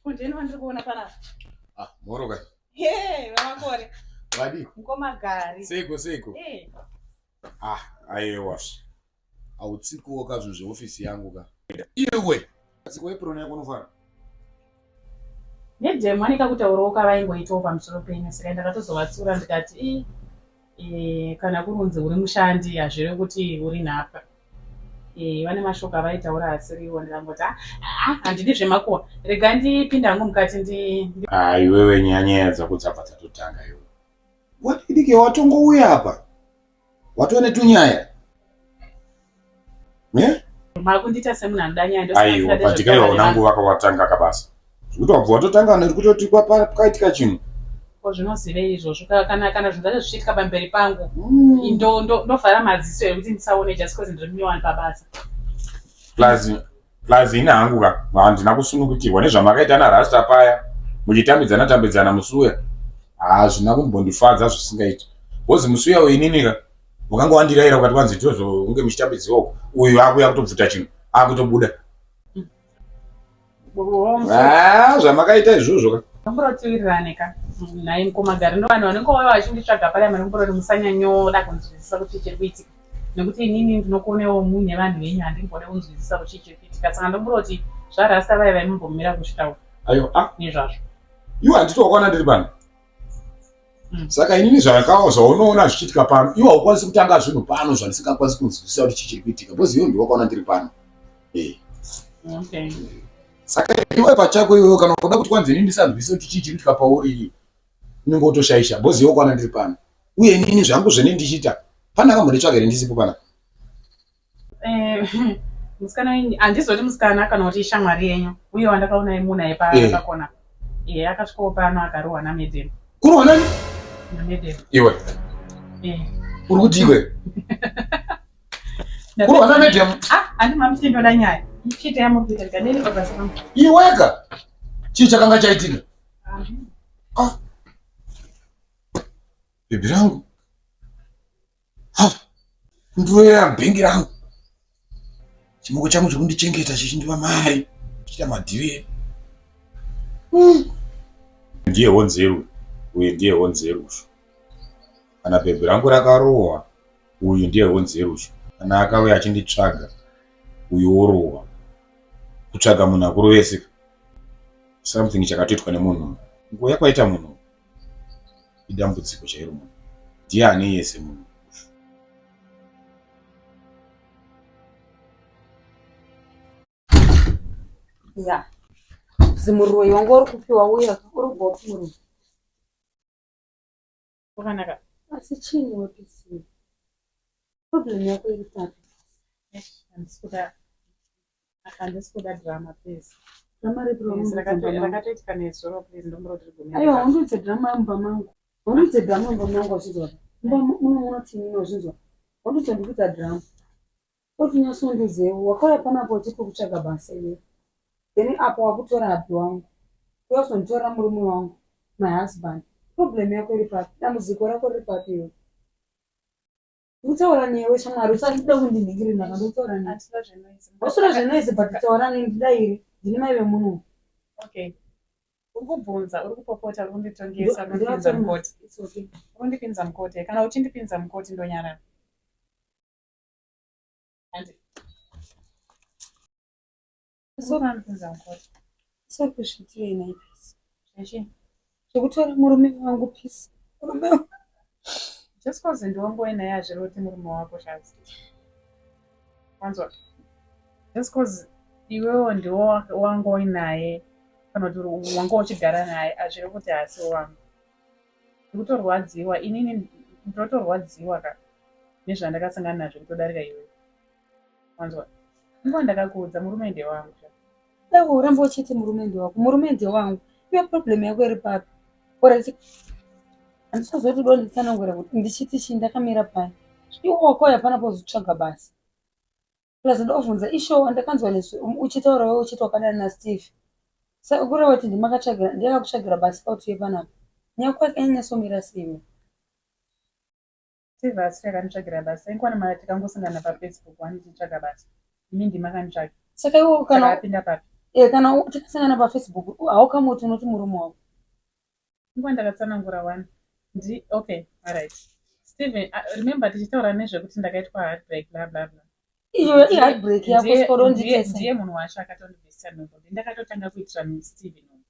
Kunjeni wandiri kuona panapa. Ah, mhoro kai. Hey, vamakore. Vadi. Mukoma Gari. Seiko seiko. Hey. Ah, ayewa. Hautsikuwo ka zvinhu zveofisi yangu ka. Iwe. Tsiko apron yako unofara. Nedhemu ane kakutaurawo kavaingoitawo pamusoro penyu saka ndakatozovatsiura ndikati ii e, kana kurunzi uri mushandi hazvirevi kuti uri nhapwa e, vane mashoko avaitaura asiriwo ndikangoti ah, ah, handidi zvemakuhwa rega ndipinde hangu mukati ndi ah, iwewe nyaya nyaya dzako dzabva dzatotanga iwe wadidike watongouya apa watova netunyaya ne makundiita semunhu anoda nyaya aiwa but kaiwa una nguva kawatanga kabasa zvekuti wabva watotanga nekutoti kwaitika chinhu ko zvinozivei izvozvo kana kana zvinhu zvacho zvichiitika pamberi pangu hmm. ndovhara maziso here kuti ndisaone just cause ndiri munyowani pabasa plus plus ini hangu ka handina kusunungukirwa nezvamakaita narasta paya muchitambidzana tambidzana musi uya hazvina kumbondifadza zvisingaiti bcause musi uya uinini ka wakanga wandiraira ukati kwanzi tozo unge muchitambidziwa uku uyu akuya kutobvuta chinhu akutobuda ah, zvamakaita izvozvo ka Ndombotiwirirane ka nhai mukoma Gari ndovanhu vanenge vauya vachinditsvaga paya mandomboroti musanyanyoda kunzwisisa kuti chiri kuitika nekuti inini ndinokuonewo muine vanhu venyu handimbode kunzwisisa kuti chiri kuitika saka ndomboroti zvarasta vaya vaimumbomira kuzvitaura ayo ah nezvazvo iwe handiti wakaona ndiri pano mm. Saka inini zvakawa zvaunoona zvichiitika pano iwe haukwanisi kutanga zvinhu pano zvandisingakwanisi kunzwisisa kuti chii chiri kuitika because iwe ndiwe wakaona ndiri pano eh. Okay. Saka iwe pachako iwewe kana ukuda kuti kwanzi inini ndisanzwisise kuti chii chiri kuitika pauri unenge wotoshaisha because iwe wakaona ndiri pano uye inini zvangu zvene ndichiita pane akambonditsvaga here ndisipo panapa Eh, musikana wenyu handizoti musikana kana kuti ishamwari yenyu uye wandakaona munaye pakona eh. akasvikawo pano akarohwa namedem kurohwa nani namedem iwe eh. uri kuti iwe kurohwa namedem ah handi mamuti ndoda nyaya chiita yamuri kuita ndikaneni pabasa pangu iweka chii chakanga chaitika ah bhebhi rangu Kundiroyera bhengi rangu. Chimoko changu chekundichengeta chichindipa mari. Chiita madhiri edu. Hmm. Ndiye honzeru. Uyu ndiye honzeru. Kana bhebhi rangu rakarohwa, uyu ndiye honzeru. Kana akauya achinditsvaga, uyu orohwa. Kutsvaga munhu akuroveseka. Something chakatoitwa nemunhu. Nguva yakwaita munhu. Idambudziko chairo munhu. Ndiye ane yese munhu. Ya. Zimuroyi wanga uri kupiwa uya uri kubva muroyi. Wakanaka. Asi chii newe PC? Problem yako iri papi? Handisi kuda handisi kuda drama please. Drama ripi Please, rakatoitika nezuro please ndombora kuti rigumire. Aiwa undiudze drama yemumba mangu. Undiudze drama yemumba mangu wazvinzwa. Mumba muno munoti inini wazvinzwa. Undiudze ndikuita drama. Oti unyasondiudzewo wakauya panapa uchiti kutsvaga basa iwe. Then apo wakutora hubby wangu. Uya kuzonditorera murume wangu. My husband. Problem yako iri papi? Dambudziko rako riri papi iwe? Ndikutaura newe shamwari usandida kundinhingirira ndanga ndikutaura newe. Wasura zvenoise but taura neni ndidaire. Ndini mai vemunhu. Okay. Uri kubvunza, uri kupopota, uri kunditongesa, uri kundipinza mukoti. It's okay. Uri kundipinza mukoti. Kana uchindipinza mukoti ndonyarara. Handi. Sorry kuzviitirei nhai Peace. Zvechii? Zvekutora murume wangu Peace. Murume wangu. Just cause ndiwangove naye hazvirevi kuti murume wako Shazi. Wanzwa? Just cause iwewo ndiwo wanga uinaye kana kuti wanga uchigara naye hazvirevi kuti haasi wangu. Ndikutorwadziwa inini ndinotorwadziwa ka nezvandakasangana nazvo kutodarika iwe. Wanzwa? Nguva ndakakuudza murume ndewangu. Dai uramba uchiti murume ndewako, murume ndewangu. Iwe problem yako iri papi? Ora handisazoti uda kunditsanangura kuti ndichiti chii ndakamira pai. Iwe wakauya pana pozotsvaga basa. Plus ndobvunza ishowa ndakanzwa nesu uchitaura wewe uchiti wakadana naSteve. Saka kureva kuti ndimakatsvagira ndiye akakutsvagira basa pauti uye panapa. Nyaya yako yakanyanyasomira sei iwe? Steve haasi akanditsvagira basa ingwani mara tikangosangana pafacebook wani tichitsvaga basa imi ndimi akanditsvaga saka iwe kana apinda papi? E, kana tikasangana pafacebook haukamuti unoti murume wako. Nguva ndakatsanangura wani. Ndi okay, alright. Steven, remember tichitaura nezvekuti ndakaitwa heartbreak bla bla bla. Iyo i-heartbreak yako sikoro nditese. Ndiye munhu wacho akatondibvisa nhumbu. Ndakatotanga kuitira Steven nhumbu.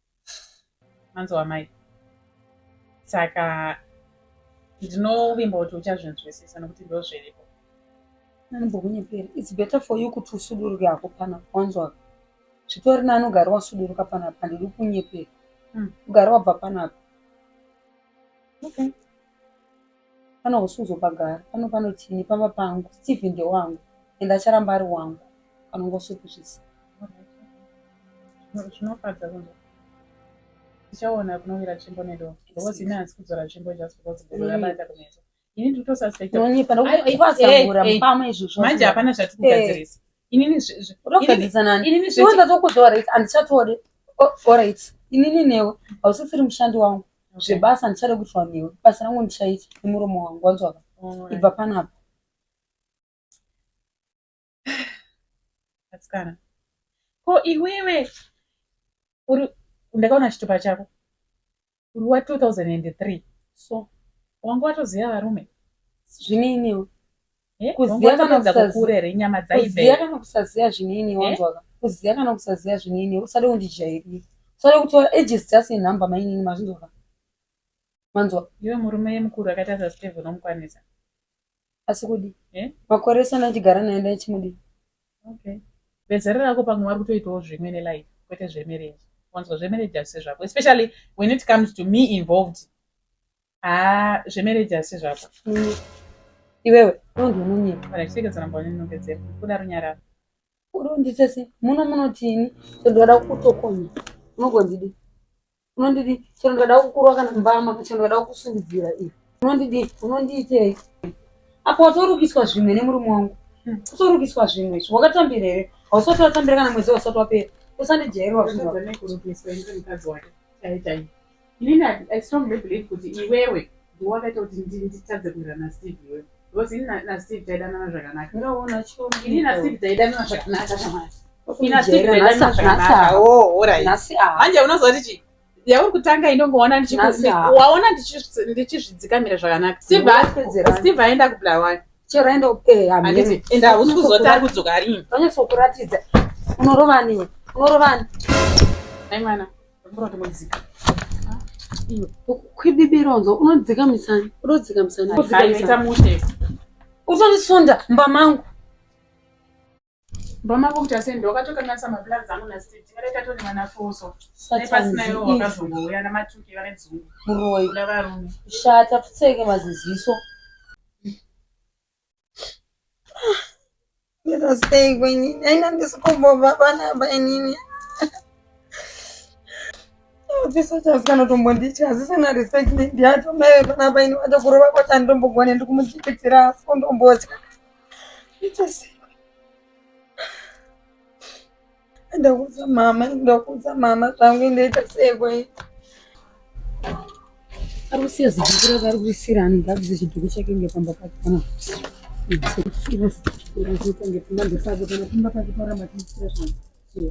Manzwa mai. Saka ndinovimba kuti uchazvinzwisisa nokuti ndozviripo. Anombokunyepera. It's better for you kuti usuduruke hako panapa wanzwa. Zvitori nani ugare wasuduruka panapa handidi kunyepera. Ugare wabva panapa. Okay. Pano hausi kuzopagara. Pano panotini pamba pangu. Steve ndewangu and acharamba ari wangu. Kana unga usiri kuzviziva. Zvinofadza kunzwa. Tichaona kunowira tsvimbo nedohwe. Because ini handisi kudzora tsvimbo just because godo rabata kumeso. Ini ndiri kutosuspecta. Unonyepa Ai, ai, ndokupasangura eh, eh. mupama izvozvo. Manje hapana zvatiri kugadzirisa. Inini Unogadzirisa nani? inini Iwe zveti ndatokuudza alright, handichatodi. Alright. Inini newe hausisiri mushandi wangu. Zvebasa handichade kuitwa newe. Basa rangu ndichaita nemuromo wangu wanzwa ka. Ibva panapa. Asikana. Ko iwewe uri ndakaona chitupa chako. Uri wa 2003. So Wanga watoziva varume. zvinei newe? Eh? Kuziva Wanga kana watopedza kusaziva. kukura here nyama Kuziva dzaibva. kana kusaziva zvinei newe wanzwa ka. Kuziva kana kusaziva zvinei newe. Usade kundijairira. Usade kutora ages just a number mainini mazvinzwa ka. Manzwa. Iwe murume mukuru akaita saSteve unomukwanisa. Asi kudii? Eh? Makore ese andichigara naye ndaichimudii? Okay. Vezera rako pamwe vari kutoitawo zvimwe nelife kwete zvemarriage. Wanzwa zvemarriage hazvisi zvako. Especially when it comes to me involved. Ah, zvemarriage hazvisi zvako. Iwewe unondi unonyepa. Kana chiregedza ramba uninongedzera. Kuda runyararo. Unonditese se muno munotini chero ndikada kukutokonya unogondidi unondidi chero ndikada kukurwa kana mbama chero ndikada kukusundidzira iwe unondidi unondiitei apa watorukiswa zvimwe nemurume wangu kutorukiswa zvimwe izvi wakatambira here hausati watambira kana mwedzi hausati wapera usandijairira zvinhu Ndotadza nei kurukiswa ini mukadzi wake. Chai chai. Inini I strongly believe kuti iwewe ndiwe wakaita kuti nditadze kuwirirana naSteve iwewe. Because ini naSteve taidanana zvakanaka. Ndinoona Ini naSteve taidanana zvakanaka shamwari. Ini naSteve chiona taidanana zvakanaka. Oh, alright. nhasi aha Manje unoziva kuti chii? Yauri kutanga inongoona Nhasi ha. waona ndichizvidzikamira zvakanaka. Ndinopedzerana. Steve aenda kuBulawayo. Chero aenda Handiti? Ende hausi kuziva kuti ari kudzoka rini. Vanyasokuratidza unorovani unorovani Ai mwana, ndakura kuti mudzika. Kwidibira unzo unodzika misani unodzika misani unodzika Ai, ita misani mushe. utondisunda mumba mangu Mba mako kuti asende wakatokanganisa maplans angu naSteve. Tingadai tatone mwana foso. Dai pasina iwe Satani wakazongouya namatuki vane dzungu. muroyi Kuda varume. kushata pfutseke maziziso Ndinostei kwenini aina ndisikumbobva panapa inini Ofisa chasikana tombonditya asisina respect ndiacho mai panapa ini wacho kurova kwacho andombogone ndikumuchikidzira asi kundombotya ndichasei ndakuudza mama ndakuudza mama zvangu ndoita sei kwei ari kusiya zidhuku rake ari kurisira ani ngaabvise chidhuku chake ngepamba pake kana ngepamba pake kana pamba pake paramba timusira zvangu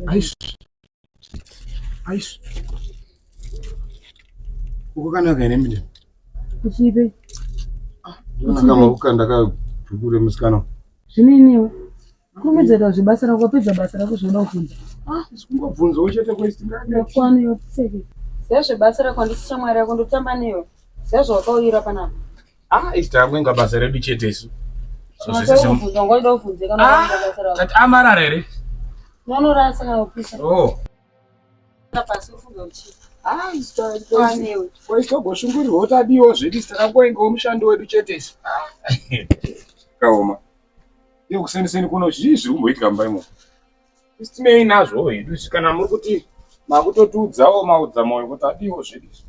Aish. Aish. Uko kanaka here mine? kuchipe Ndinoona kama ukanda kadhuku remusikana. zvininiwe kurumidza ita zvebasa rako wapedza basa rako zvinoda kubvunza Ah, sikungobvunzawo chete kwesti ndakwana iwe pfutseke ziva zvebasa rako handisi shamwari yako ndotamba newe ziva zvawakauyira panapa Ah, isi tangoinga basa redu chete isu. So zvese zvem- kubvunza wangaida kubvunze kana Ah, wakaita basa rako tati amarara here? unonorasa kana kupisa Oh. pasi ufunge uchii Ah, isi kwanewe togosungirwawo tadiwo zvedu isi takangoingawo mushando wedu chete isu. Ah, Kaoma. Iyo kuseniseni kuno zvii zviri kumboitika mumba imomo? Isi tinei nazvo hedu isu kana muri kuti makutotiudzawo maudza moyo kuti adiwo zvedu isu.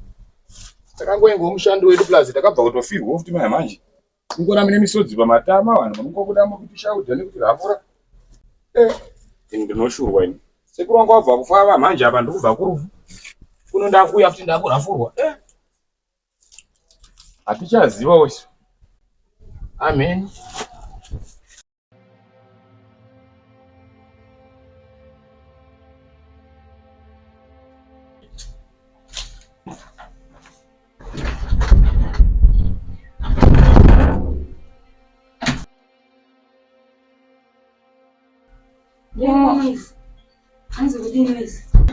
Takangoingawo mushando wedu plus takabva kutofirwawo futi maya manje. Kungora mune misodzi pamatama vanhu vanongobuda mukutishaudha nekuti rafura. Eh, ini ndinoshurwa ini. Sekuru wangu wabva kufa vamhanje apa ndikubva kurufu. Kuno ndakuuya futi ndakurafurwa. Eh. Hatichazivawo isu. Amen.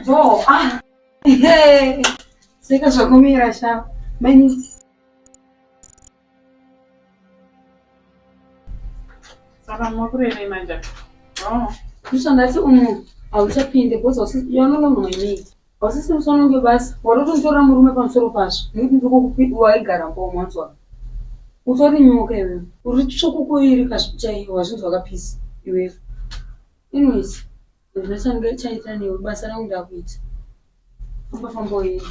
door. Ah. Hey. Seka zvakumira sha. Mani. Saka makurevei manje? Oh. Ndizvo ndati umu hauchapinde because you are no longer my mate. Hausisi musanonge basa. Watotonditorera murume pamusoro pazvo. Nekuti ndiri kukupi waigara mbomo wanzwa. Utori nyoka iwewe. Uri tsvuku kuiri kazvichaiwa wazvinzwa kapisi iwewe. Anyways, ndina change chaita newe basa rangu ndakuita. Famba famba uende.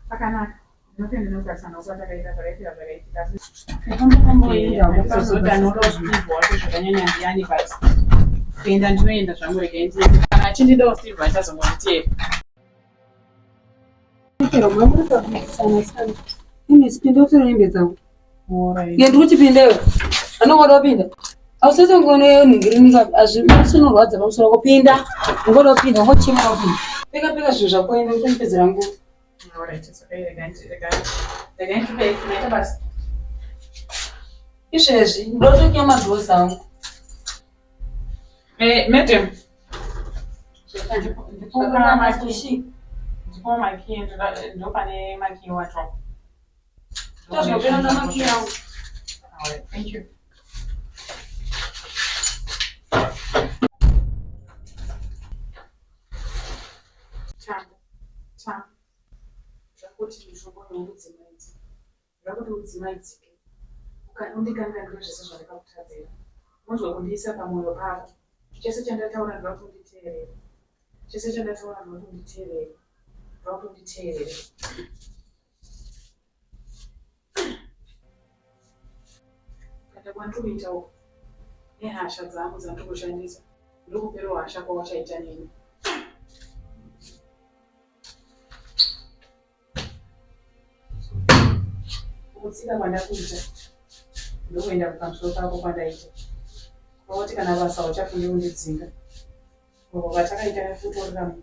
Pakanaka. Ndinotenda nokutarisana kwatakaita zvakaitika zvakaitika. Famba famba uende. Handisazoti anoda Steve wacho zvakanyanya ndiani but kuenda ndinoenda zvangu regai ndiende. Kana achindidawo Steve achazongonditeera. Chero mwamuruka sana sana. Anyways, pinda utore hembe dzako. Alright. Iye ndiri kuti pinda iwe. Anongoda kupinda. Ausati ngoone nhingirinika azvinorwadza pamusoro wako pinda. Ungoda kupinda ungochema kupinda. Peka peka zvinhu zvako enda utomupedzera nguva. Alright, it's okay. Regai regai ndipe maita basa. Izvezvi ndotokiya madhozi angu. Eh, madam. Ndipo maki. Ndipo maki ndo pane maki wacho. Tazvopera namaki angu. Alright, thank you. Tambo, tambo. Zvakuti mishonga yeudzimai. Ndoda kuti udzimaidzike. Undikanganwire zvese zvandakakutadzira. Unonzwa kundiisa pamwoyo pako. Chese chandataura ndoda kuti unditeerere. Chese chandataura ndoda kuti unditeerere. Ndoda kuti unditeerere. Kana kwandiri kuita uku nehasha dzangu dzandiri kushandisa ndokuperawo hasha kwawachaita neni. Kutsika kwandakuita ndokuenda pamusoro pako kwandaita kwakuti kana basa uchafunge kundidzinga uko kwatakaita nekutorera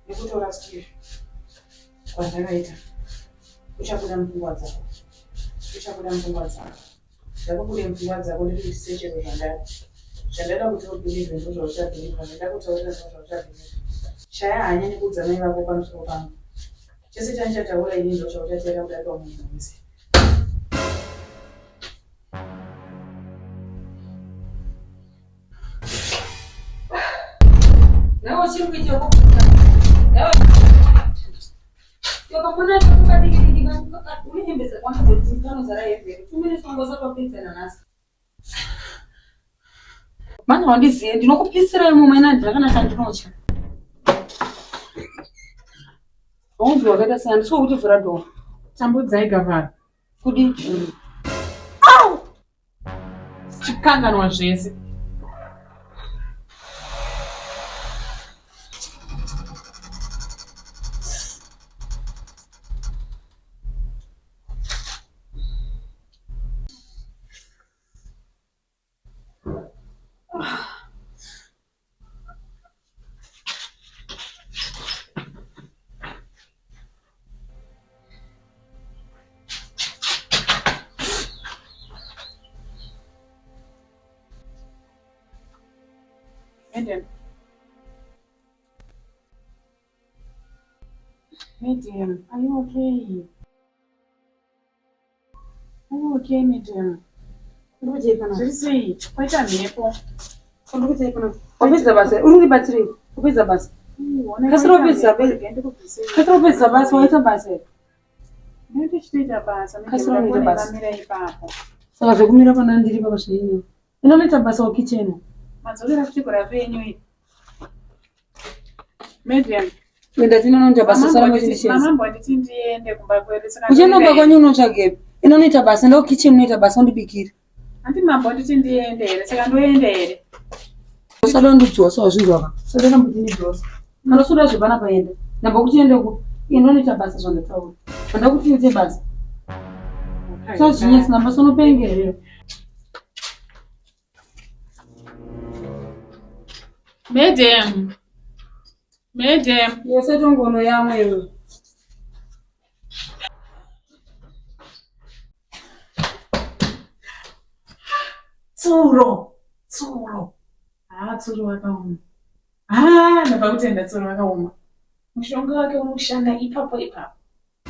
nekutora Steve kwandakaita uchabuda mupfungwa dzako uchabuda mupfungwa dzako Ndakubude mupfungwa dzako ndikuitise chero zvandada. Zvandada kuti ubhilivhe ndozvauchabhilivha, zvandakutaurira ndozvauchabhilivha. Shaya hanya nekuudza mai vako pamusoro pangu. Chese chandichataura ini ndochauchateera kudarika umwe munhu wese. Nawe uchiri kuita Nawe Yokamona kadiki diki une hembe dzakawanda dzetinozara hembe. Tumene songosa papedza nanhasi. Manje wandiziye ndinokupisira imomo ina handina kana chandinotya. Waunzi wakaita sei handisi kuti vhura door. Tambudzai gavhara. Kudii? Chikanganwa zvese. Madam. Madam, are you okay? Okay, madam. Zviri sei? Kwaita mhepo. Wapedza basa, uri kundibatsirei? Wapedza basa. Kasira upedza basa. Kasira upedza basa, waita basa here? Ndinotochitoita basa. Kasira unoita basa. Ndamira ipapo. Saka zvekumira pana ndiri papa zvinyi. Inonoita basa wakitchen. Madzokera futi kurafu yenyu iyi. Madam. Kuenda tinonoita basa sara mwechindisheza. Mama mbonditi ndiende kumba kwedu saka Uchienda kumba kwenyu unotsvagepi? Inonoita basa, enda kukitchen unoita basa undibikire. Hanti mambo nditi ndiende here saka ndoenda here? Usada kundidzosa wazvinzwa ka? Usada kundidzosa. Kana usuda zvepana paenda. Ndamba kuti ende kupi? Enda unoita basa zvandataura. Ndamba kuti uite basa. Usazvinyatsi namba unopenga here? Madam. Madam. Yose tongono yamwe iwe. Tsuro. Tsuro. Ah, tsuro wakaoma. Ah, ndabva kutenda tsoro vakaoma. Mushonga wake unoshanda ipapo ipapo.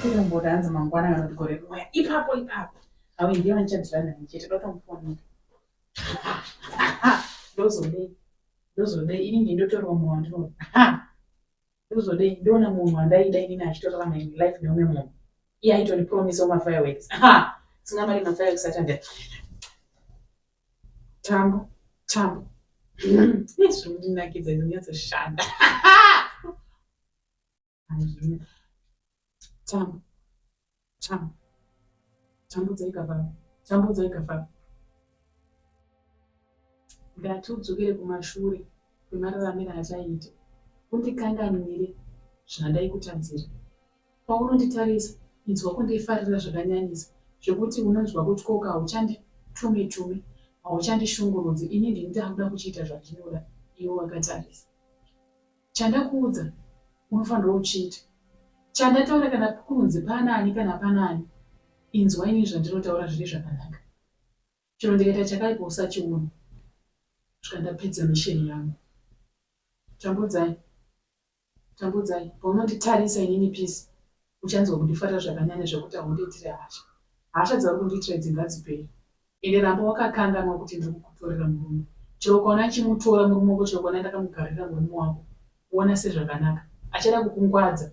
Kwete kumboti hanzi mangwana kana kuti gore rinouya. Ipapo ipapo. Awe ndiye wandichadhira naye chete ndotomufonera. Ndozodei? Ndozodei? Ini ndiye ndotorwa munhu wandinoda. Ndozodei? Ndoona munhu wandaida inini achitorarama imwe life neumwe munhu. Iye aitondipromisawo mafireworks. Singa mari mafireworks atanda. Tambo, tambo. Zviri kundinakidza izvi kunyatsoshanda. Tambo, tambo. Tambudzai kafara. Tambudzai kafara. Ndati udzokere kumashure kwemararamiro ataiita. Undikanganwire zvandaikutadzira. Paunonditarisa, inzwa kundifarira zvakanyanyisa zvekuti unonzwa kutyoka hauchanditume tume, hauchandishungurudzi ini ndini ndakuda kuchiita zvandinoda iwe wakatarisa. Chandakuudza unofanirwa kuchiita. Chandataura kana kunzi pana ani kana pana ani, inzwa ini zvandinotaura zviri zvakanaka. Chero ndikaita chakaipa usachiona kusvika ndapedza mission yangu. Tambudzai. Tambudzai, paunonditarisa inini Peace, uchanzwa kundifarira zvakanyanya zvekuti haundiitire hasha. Hasha dzauri kundiitira idzi ngadzipere. Ende ramba wakakanganwa kuti ndiri kukutorera murume. Chero ukaona achimutora murume wako, chero ukaona ndakamugarira murume wako, ona sezvakanaka. Achada kukungwadza,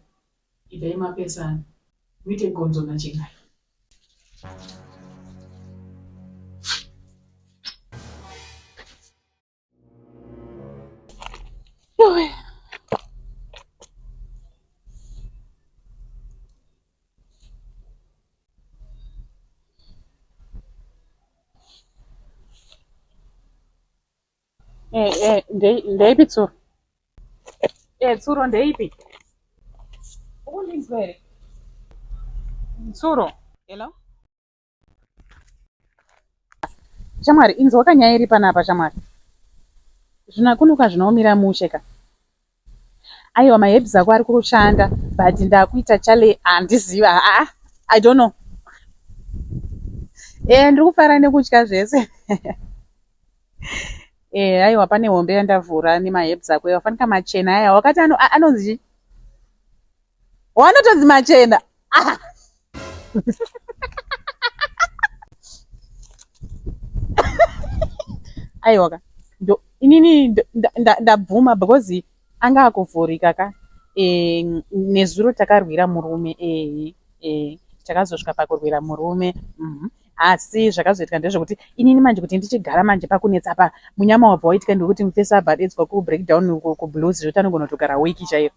ibvai mapesana. Muite gonzo nachingai. Eh, eh, ndeipi tsuro? Eh, tsuro ndeipi? Ukundinzwa here? Tsuro. Hello? Shamwari inzwa ka nyaya iri panapa shamwari. Zvina kunuka zvinomira mushe ka. Aiwa maherbs ako ari kushanda but ndakuita chale handiziva haa I don't know. Eh ndiri kufara nekutya zvese. Eh aiwa pane hombe yandavhura nemaherbs ako wafanika machena aya wakati ano anonzi chii? Wanotonzi machena. Ah. Aiwa ka. Ndo inini ndabvuma because anga akuvhurika ka. Eh, nezuro takarwira murume eh eh takazosvika pakurwira murume mm -hmm. Asi zvakazoitika ndezvekuti inini manje kuti ndichigara manje pakunetsa apa munyama wabva waitika ndekuti mufesi abva adedzwa kubreakdown kublues zvekuti anogona kutogara wiki chaiyo.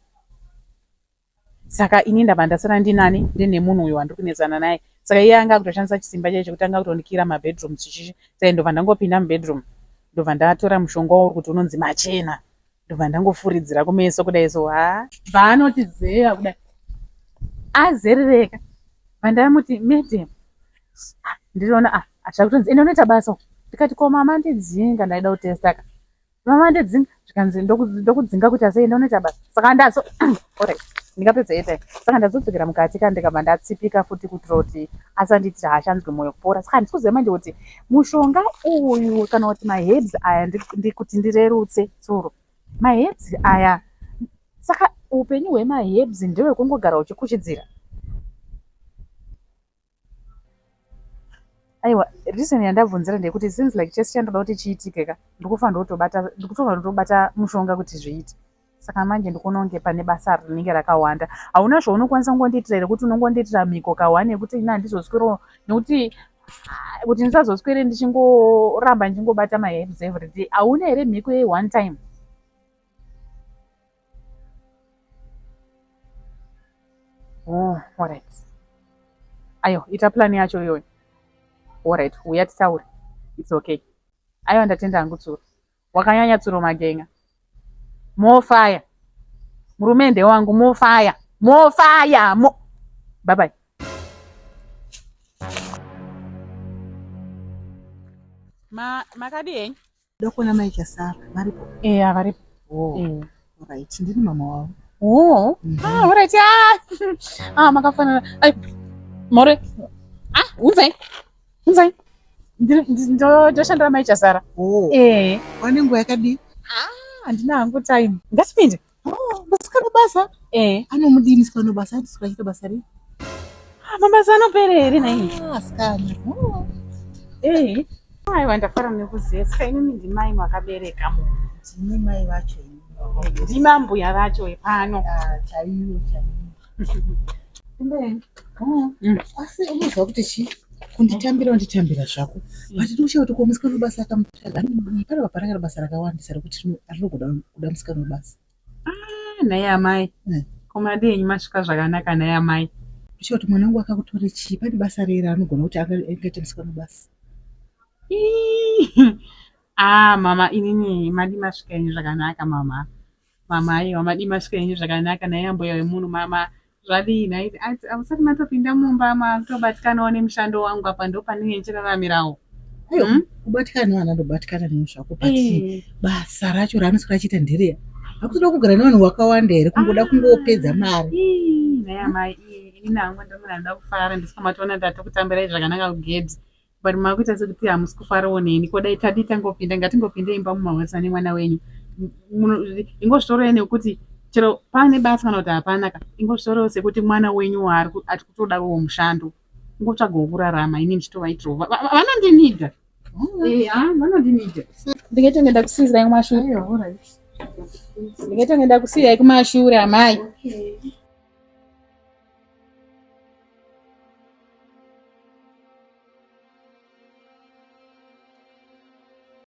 Saka ini ndabva ndasara ndinani ndine munhu uyu wandiri kunetsana naye. Saka iye anga akutoshandisa chisimba chaiye chekuti anga akutondikira mabedroom chichichi. Saka ndobva ndangopinda mubedroom ndobva ndatora mushonga wauri kuti unonzi machena ndobva ndangofuridzira kumeso kudai so haa bvaanoti zeya kudai azerereka bvandamuti madam ndiriona ah zvakutonzi ende unoita basa ndikati ko mama ndidzinga ndaida kutesta ka mama ndidzinga zvikanzi ndokudzinga kuti asei enda unoita basa saka ndazo orit ndingapedza airtime saka ndazodzokera mukati ka ndikabva ndatsipika futi kuitira kuti asandiitira hasha anzwe mwoyo kupora saka handisi kuziva manje kuti mushonga uyu kana kuti maherbs aya kuti ndirerutse tsuro maherbs aya saka upenyu hwemaherbs ndehwekungogara uchikuchidzira Aiwa reason yandabvunzira ndeyekuti it seems like chese chandoda kuti chiitike ka ndikufanira kutobata ndikutofanira kutobata mushonga kuti zviite saka manje ndikuona kunge pane basa rinenge rakawanda hauna zvaunokwanisa kungondiitira here kuti unongondiitira mhiko kahwani yekuti ini handizoswero nekuti ah, kuti ndisazoswere ndichingoramba ndichingobata maherbs everyday hauna here mhiko ye one time Oh, alright. Ayo, ita plan yacho iyoyo. Alright, uya titaure. It's okay. Aiwa ndatenda hangu tsuro. Wakanyanya tsuro magenga. More fire. Murume ndewangu more fire. More fire. Mo Bye bye. Ma makadi henyu? Ndokuona mai Chasara varipo. Eh, varipo. Oh. Eh. Right, ndini mama wavo. Oh. Mm -hmm. Ah, alright. Ah. Ah, makafanana. Ai. More. Ah, unzai. Unzai. Ndoshandira mai Chasara. Oh. Eh. Wane nguva yakadii? Ah. Handina hangu time. Ngatipinde. Oh, musikana basa? Eh. Anomudini musikana basa? Handisi kuita basa rei? Ah, mabasa anopera here nhai? Ah, asikana. Oh. Eh. Aiwa ndafara nekuziva. Saka inini ndimai makabereka munhu. Ndini mai vacho ini. Ndimambuya vacho epano. Ah, chaiyo chaiyo. Kumbe, oh, asi unoziva kuti chii? Kunditambira unditambira zvako. But ndinoshaya kuti ko musikana webasa akamutsvaga anodii? Pane baba rakana basa rakawandisa rekuti rinogona kuda musikana webasa. Ah, nhai amai. Ko madii henyu masvika zvakanaka nhai amai. Ndinoshaya kuti mwana wangu akakutore chii? Pane basa rei raanogona kuti angaite musikana webasa? Ah, mama inini madii masvika henyu zvakanaka mama. Mama aiwa madii masvika henyu zvakanaka nhai ambuya vemunhu mama zvadii nhai hamusati matopinda mumba matobatikanawo nemushando wangu apa ndopanenge ndichiraramirawo. Aiwa kubatikana nevana ndobatikana newe zvako but basa racho raanoswera achiita ndereya hakutoda kugara nevanhu vakawanda here kungoda kungopedza mari. Nhai amai inini hangu ndiri munhu anoda kufara ndisika matoona ndatokutambirai zvakanaka kugedhi but makuita sekuti hamusi kufarawo neni ko dai tadii tangopinda ngatingopinde imba mumahwesa nemwana wenyu ingozvitorei nekuti chero pane basa kana kuti hapana ka ingozvitorewo sekuti mwana wenyu waari ati kutodawo mushando ingotsvagawo kurarama ini ndichitovaitirawo vanondinida vanondinida ndingaite ndakusiyirai kumashure ndingaite ndakusiyirai kumashure amai. Okay.